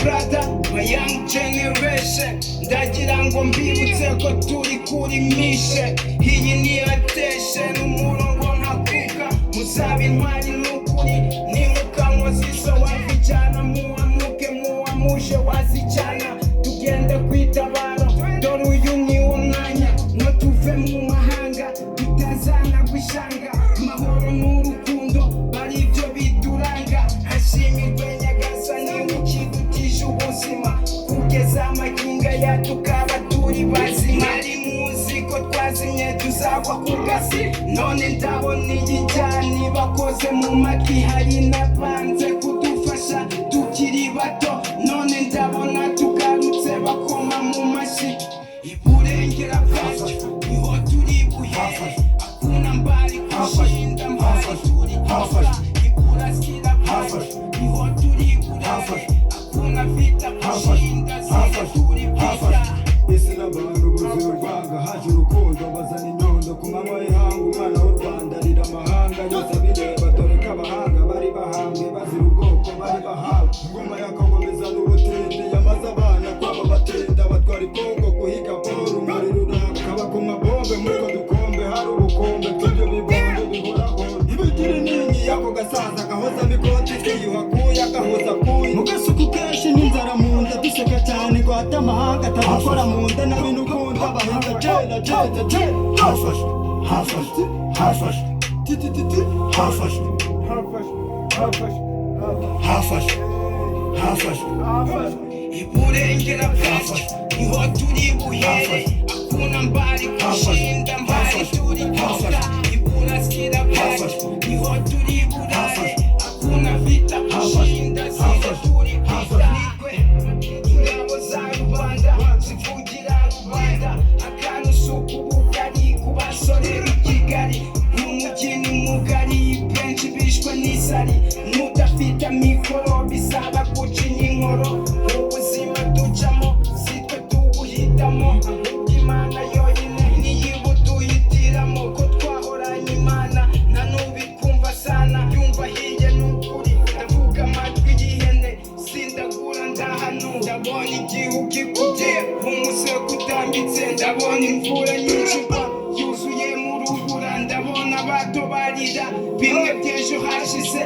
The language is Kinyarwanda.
Brother my young generation, ndagira ngo mbibutse ko turi kuri mission. Iyi ni attention, umurongo ntakuka. Muzaba intwari n'ukuri nimukankoza iso wavijyana, muwamuke muwamuje wazijyana. Tugende kwitabaro, dore uyu ni wo mwanya ngo tuve mu mahanga tutazana gushanga. Amahoro n'urukundo bari ibyo bituranga. Hashimirwe Nyagasani ukidutije ubuzima kugeza amagingo aya tukaba turi bazima. Ari muzi ko twazimye tuzagwa ku gasi, none ndabona iyi njyana bakoze mu matwi. Hari n'abanze kudufasha tukiri bato, none ndabona tugarutse bakoma mu mashyi. Iburengera bwacu niho turi buhere, hakuna mbali kushinda mbali turi kufa. Iburasira bwacu niho turi burare, hakuna vita kushinda zile turi pita. Isi n'abantu buzuye urwanga, haje urukundo bazana inyundo. Ku manywa y'ihanga umwana w'u Rwanda arira amahanga yose abireba, dore ko abahanga bari bahambwe bazira ubwoko bari bahawe. Ingoma ya Kagomeza n'ubutindi yamaze abana kwabo batinda, batwara ikongo guhiga paul. Umuriro uraka bakoma bombe, muri utwo dukombe hari ubukombe bw'ibyo bibondo bihoraho ibigira inkingi y'ako gasaza gahozamo ikoti kiyuha kuya gahoza kuya mu gasuku kenshi n'inzara mu nda, duseka cyane ngo hate amahanga atadukora mu nda na bino ukunda bahinga jena jena jena. Hafashwe, hafashwe, hafashwe, ti ti ti ti. Hafashwe, hafashwe, hafashwe. Iburengera bwacu niho turi buhere, hakuna mbali kushinda mbali turi kufa. Iburasira bwacu niho turi burare, hakuna vita kushinda zile turi pita. Ingabo za rubanda zivugira rubanda, akanusu k'ubugari ku basore b'i Kigali. Umujyi ni mugari, benshi bishwe n'isari, n'udafite amikoro bisaba gucinya inkoro. Ubuzima ducamo si twe tubuhitamo, ahubwo Imana yonyine niyo ibuduhitiramo. Ko twahoranye Imana nta n'ubikumva sana yumva hirya n'ukuri. Ndavuga amatwi y'ihene sindagura ndahanu, ndabona igihu gikubye umusego utambitse, ndabona imvura nyinshi igwa yuzuye mu rubura, ndabona abato barira bimwe by'ejo hashize.